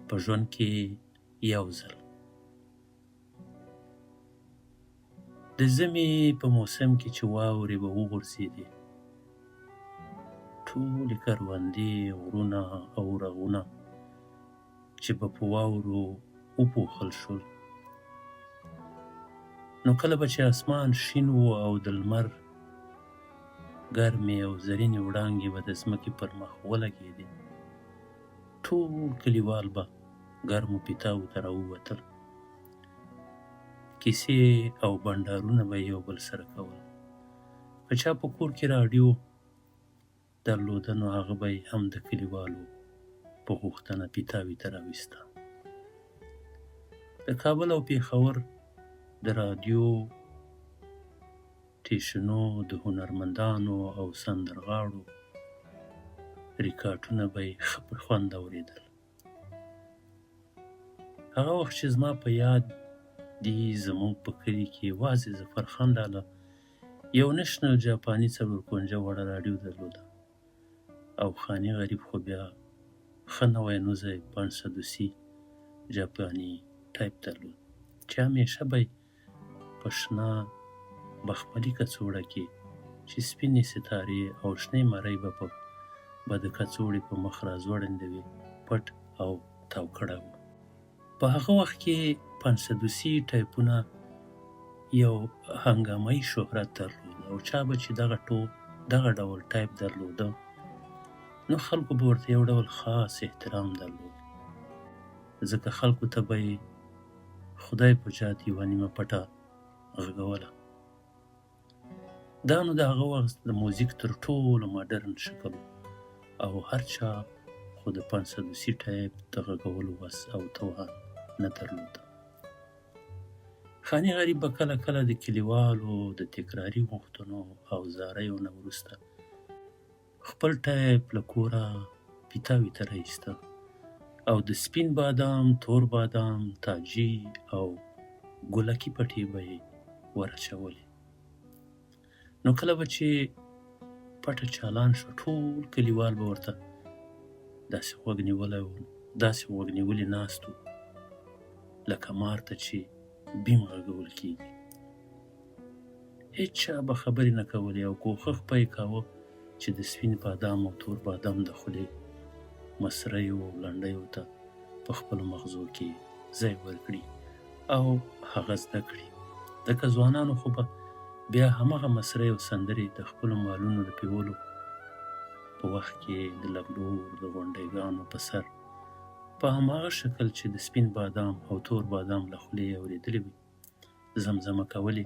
په ژوند کې یو ځل. د ژمي په موسم کې چې واورې به وغورځېدې، ټولې کروندې، غرونه او رغونه چې به په واورو وپوښل شول، نو کله به چې اسمان شین و او د لمر ګرمې او زرینې وړانګې به د ځمکې پر مخ ولګېدې، ټول کلیوال به ګرمو پیتاوو ته راووتل. کیسې او بنډارونه به یې یو بل سره کول. که چا په کور کې راډیو درلوده، نو هغه به یې هم د کلیوالو په غوښتنه پیتاوي ته راویسته. د کابل او پېښور د راډیو ټیشنو د هنرمندانو او سندرغاړو ریکارډونه به یې ښه په خوند اورېدل. هغه وخت چې زما په یاد دي، زموږ په کلي کې یوازې ظفر خان لالا یو نشنل جاپاني څلور کونجه وړه راډیو درلوده او خاني غریب خو بیا ښه نوی نوزی 530 جاپاني ټایپ درلود چې همیشه به یې په شنه بخملي کڅوړه کې چې سپینې ستارې او شنې مرۍ به د کڅوړې په مخ راځوړندې وې، پټ او تاو کړی و. په هغه وخت کې 530 ټایپونه یو هنګامهيي شهرت درلود او چا به چې دغه ډول ټایپ درلوده، نو خلکو به ورته یو ډول خاص احترام درلود، ځکه خلکو ته به یې خدای په جات یوه نیمه پټه غږوله. دا نو د هغه وخت د موزیک تر ټولو مډرن شکل و او هر چا خو د 530 ټایپ د غږولو وس او توان نه درلود. خاني غریب به کله کله د کلیوالو د تکراري غوښتنو او زاریو نه وروسته خپل ټایپ له کوره پیتاوي ته راایسته او د سپین بادام، تور بادام، تاجي او ګلکي پټې به یې ور اچولې. نو کله به چې پټه چالان شوه، ټول کلیوال به ورته داسې غوږ نیولی و، داسې غوږ نیولي ناست وو لکه مار ته چې بیم غږول کېږي. هېچا به خبرې نه کولې او کوښښ به یې کاوه چې د سپین بادام او تور بادام د خولې مسریو او لنډیو ته په خپلو مغزو کې ځای ورکړي او هغه زده کړي، ځکه ځوانانو خو به بیا همغه مسرۍ او سندرې د خپلو مالونو د پیولو په وخت کې د لګلور د غونډۍ ګانو په سر په هماغه شکل چې د سپین بادام او تور بادام له خولې یې اورېدلې وي زمزمه کولې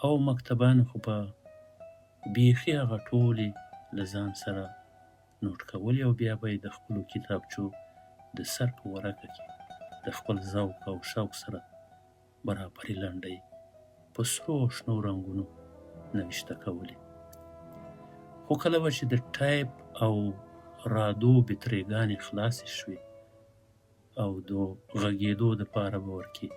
او مکتبانو خو به بیخي هغه ټولې له ځان سره نوټ کولې او بیا به یې د خپلو کتابچو د سر په ورقه کې د خپل ذوق او شوق سره برابرې لنډۍ په سرو او شنو رنګونو نوشته کولې. خو کله به چې د ټایپ او رادو بطرۍ ګانې خلاصې شوې او د غږېدو دپاره به ورکې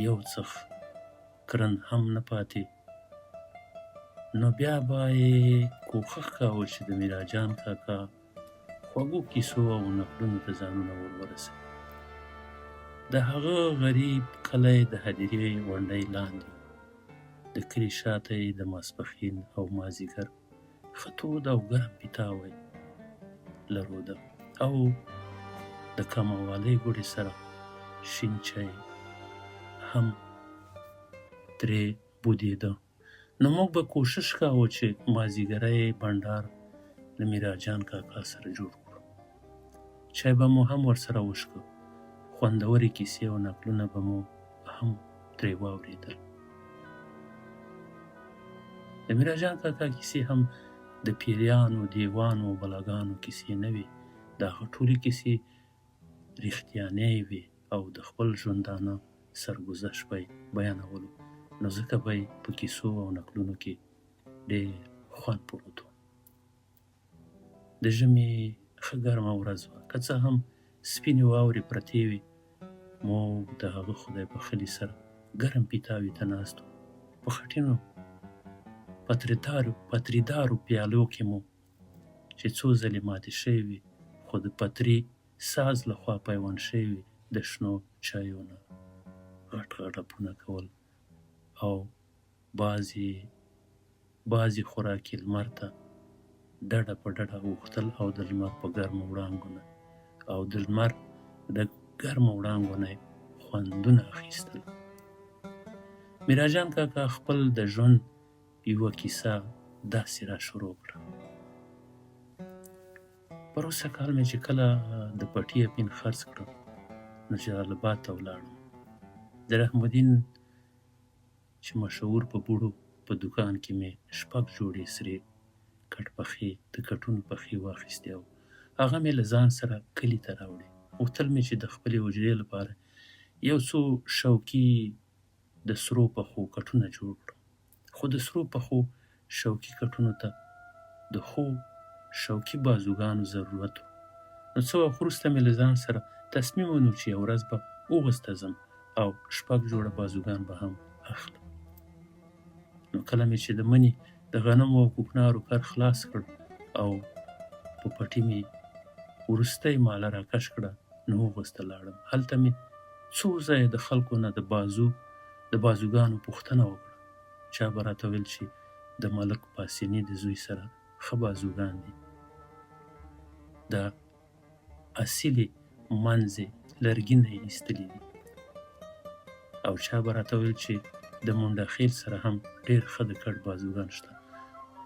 یو څه کرن هم نه پاتې، نو بیا به یې کوښښ کاوه چې د میراجان کاکا خوږو کیسو او نکلونو ته ځانونه ور ورسوي. د هغه غریب کلی د هدیرې غونډۍ لاندې و. د کلي شاته یې د ماسپښین او مازدیګر ښه تود او ګرم پیتاوی لروده او د کاموالۍ ګوړې سره شین چای هم ترې بودېده. نو موږ به کوشش کاوه چې مازدیګری بنډار له میراجان کاکا سره جوړ کړو. چای به مو هم ورسره وشکه، خوندورې کیسې او نکلونه به مو هم ترې واورېدل. د میراجان کاکا کیسې هم د پیریانو، دیوانو او بلاګانو کیسې نه وې، د هغه ټولې کیسې رښتیانۍ وې او د خپل ژوندانه سرګذشت به یې بیانولو، نو ځکه به یې په کیسو او نکلونو کې ډېر خوند پروت و. د ژمي ښه ګرمه ورځ وه، که څه هم سپینې واورې پرتې وې. موږ د هغه خدای بخښلي سره ګرم پیتاوي ته ناست وو، په خټینو پتریدارو پیالو کې مو چې څو ځلې ماتې شوې وې، خو د پتري ساز له خوا پیوند شوې وې د شنو چایو نه غټ غټ اپونه کول او بعضې بعضې خوراکي لمر ته ډډه په ډډه اوښتل او د لمر په ګرمو وړانګو نه او د لمر د ګرمو وړانګو نه یې خوندونه اخیستل. میراجان کاکا خپل د ژوند یوه کیسه داسې را شروع کړه. پروسږ کال مې چې کله د پټي اپین خرڅ کړ نو جلال اباد ته ولاړم. د رحم الدین چې مشهور په بوړو په دوکان کې مې شپږ جوړې سرې کټ پخې د کټونو پخې واخیستې او هغه مې له ځان سره کلي ته راوړې. غوښتل مې چې د خپلې حجرې لپاره یو څو شوکي د سرو پخو کټونه جوړ کړم. خو د سرو پخو شوکي کټونو ته د ښو شوکي بازوګانو ضرورت و. نو څه وخت وروسته مې له ځان سره تصمیم ونیو چې یوه ورځ به اوغز ته ځم او شپږ جوړه بازوګان به هم اخلم. نو کله مې چې د مني د غنمو او کوکنارو کر خلاص کړ او په پټي مې وروستۍ ماله راکش کړه نو اوغز ته لاړم. هلته مې څو ځایه د خلکو نه د بازو د بازوګانو پوښتنه وکړه. چا به راته ویل چې د ملک پاسیني د زوی سره ښه بازوګان دي. د اصیلې منځې لرګي نه یې ایستلي دي. او چا به راته ویل چې د مونډه خېل سره هم ډېر ښه د کټ بازوګان شته.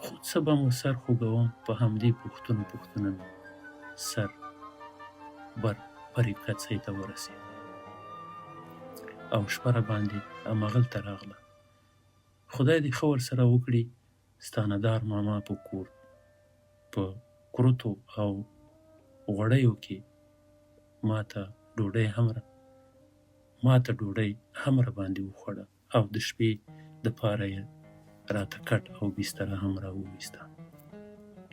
خو څه به مو سر خوږوم په همدې پوښتنو پوښتنو مې سر بر پرې کڅۍ ته ورسېد او شپه راباندې همغلته راغله. خدای دې ښه ورسره وکړي ستانه دار ماما په کور په کورتو او غوړیو کې ماته ډوډۍ هم ماته ډوډۍ هم راباندې وخوړه او د شپې د پاره یې راته کټ او بستره هم راوویسته.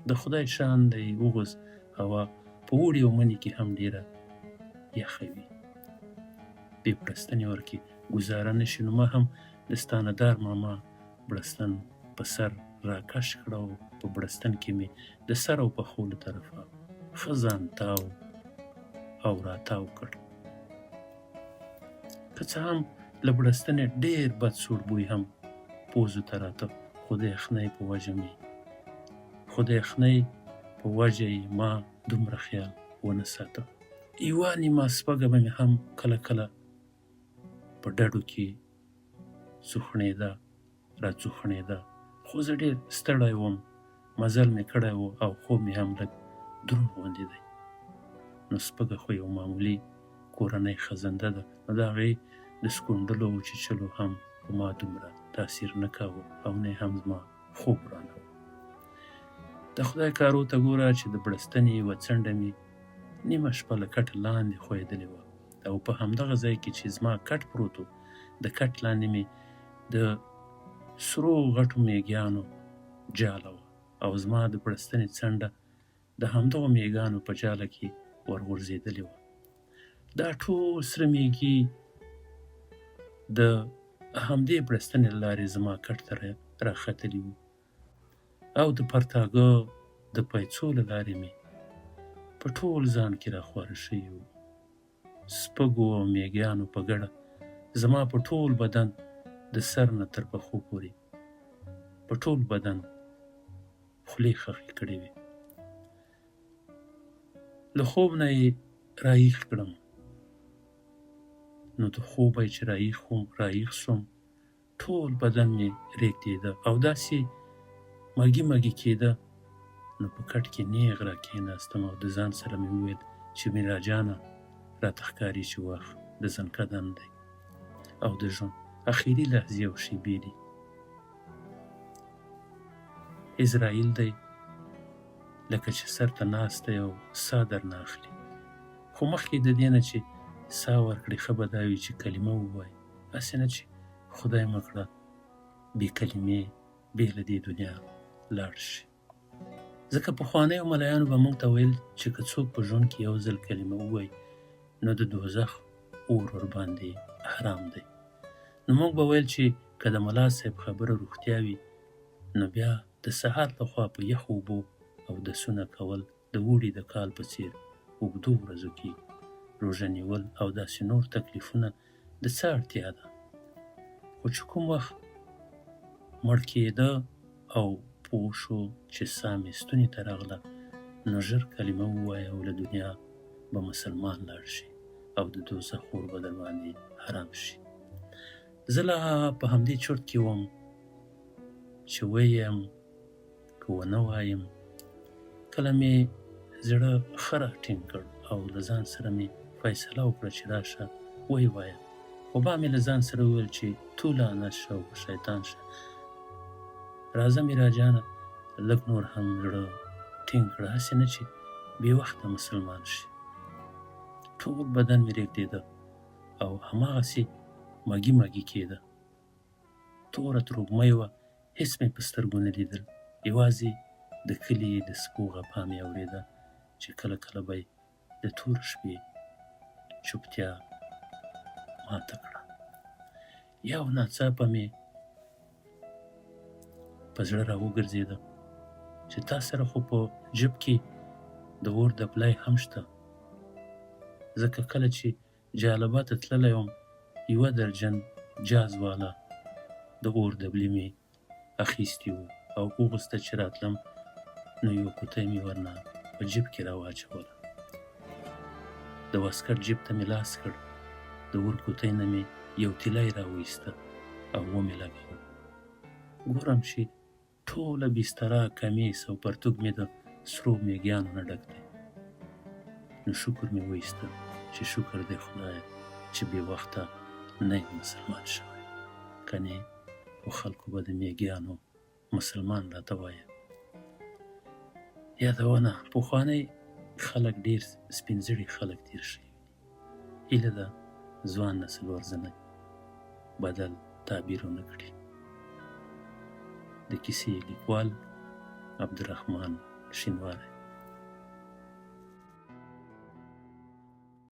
د خدای شان دی اوغز هوا په اوړي او مني کې هم ډېره یخه وي. بې بړستنې ورکې ګوزاره نه شي نو ما هم د ستانه دار ماما بړستن په سر راکش کړ او په بړستن کې مې د سر او پښو له طرفه ښه ځان تاو او راتاو کړ. که څه هم له بړستنې ډېر بد سوړ بوی هم پوزو ته راته خو د یخنۍ په وجه مې خو د یخنۍ په وجه یې ما دومره خیال ونه ساته. یوه نیمه سپږه به مې هم کله کله په ډډو کې څوخڼېده راڅوخڼېده، خو زه ډېر ستړی وم، مزل مې کړی و او خوب مې هم لږ دروند غوندې دی. نو سپږه خو یو معمولي کورنۍ خزنده ده، نو د هغې د سکونډلو او چیچلو هم په ما دومره تاثیر نه کاوه او نه یې هم زما خوب وراناوه. د خدای کارو ته ګوره چې د بړستنې یوه څنډه مې نیمه شپه له کټه لاندې ښویېدلې وه او په همدغه ځای کې چې زما کټ پروت و، د کټ لاندې مې د سرو غټو میږیانو جاله وه او زما د بړستنې څنډه د همدغو میږانو په جاله کې ورغورځېدلې وه. دا ټول سره میږي د همدې بړستنې له لارې زما کټ ته راختلي وو او د پرتاګه د پایڅو له لارې مې په ټول ځان کې راخواره شوي وو. سپږو او میږیانو په ګډه زما په ټول بدن د سر نه تر پښو پورې په ټول بدن خولې ښخې کړې وې. له خوب نه یې راویښ کړم. نو د خوبه چې راویښ وم راویښ شوم ټول بدن مې رېږدېده او داسې مږي مږي کېده نو په کټ کې نېغ را کېناستم او د ځان سره مې وویل چې میراجانه راته ښکاري چې وخت د ځنکدن دی او د ژوند اخري لحظې او شېبې دي. عزراییل دی لکه چې سر ته ناست دی او ساه درنه اخلي. خو مخکې د دې نه چې ساه ورکړې ښه به دا وي چې کلمه ووایې هسې نه چې خدای مه کړه بې کلمې بې له دې دنیا لاړ شي. ځکه پخوانیو ملایانو به موږ ته ویل چې که څوک په ژوند کې یو ځل کلمه ووایي نو د دوزخ اور ورباندې حرام دی. نو موږ به ویل چې که د ملا صاحب خبره روښتیا وي نو بیا د سهار له خوا په یخو اوبو اودسونه کول د اوړي د کال په څېر اوږدو ورځو کې. روژه نیول او داسې نور تکلیفونه د څه اړتیا ده؟ خو چې کوم وخت مړ کېده او پوه شو چې ساه مې ستوني ته راغله، نو ژر کلمه ووایه او له دنیا به مسلمان لاړ شې او د دوزخ اور به درباندې حرام شي. زه لا په همدې چرت کې وم چې ویم که ونه وایم. کله مې زړه ښه را ټینګ کړ او له ځان سره مې فیصله وکړه چې راشه ویې وایه. خو با مې له ځان سره وویل چې تو لعنت شه او په شیطان شه. راځه میرا جانه لږ نور هم زړه ټینګ کړه، هسې نه چې بې وخته مسلمان شې. ټول بدن مې رېږدېده او هماغسې مګي مګي کېده. توره تروږمۍ وه، هېڅ مې په سترګو نه لیدل، یوازې د کلي د سپو غپا مې اورېده چې کله کله به یې د تورې شپې چوپتیا ماته کړه. یو ناڅاپه مې په زړه راوګرځېده چې تا سره خو په جیب کې د اور دبلی هم شته، ځکه کله چې جلال اباد ته تللی وم یوه درجن جاز والا د اور دبلي مې اخیستي وو او اوغوز ته چې راتلم نو یوه کوتۍ مې ورنه په جیب کې راواچوله. د واسکټ جیب ته مې لاس کړ، د اور کوتۍ نه مې یو تیلی راوایسته او ومې لګاوه. ګورم چې ټوله بستره، کمیس او پرتوګ مې د سرو میږیانو نه ډک دی. نو شکر مې وایسته چې شکر دی خدایه چې بې وخته نه یم مسلمان شوی، کنې خو خلکو به د میږیانو مسلمان راته وایه. یادونه، پخواني خلک ډېر سپین زړي خلک تېر شوي دي. هیله ده ځوان نسل ورځنه بدل تعبیر ونه کړي. د کیسې لیکوال عبدالرحمن شینواری.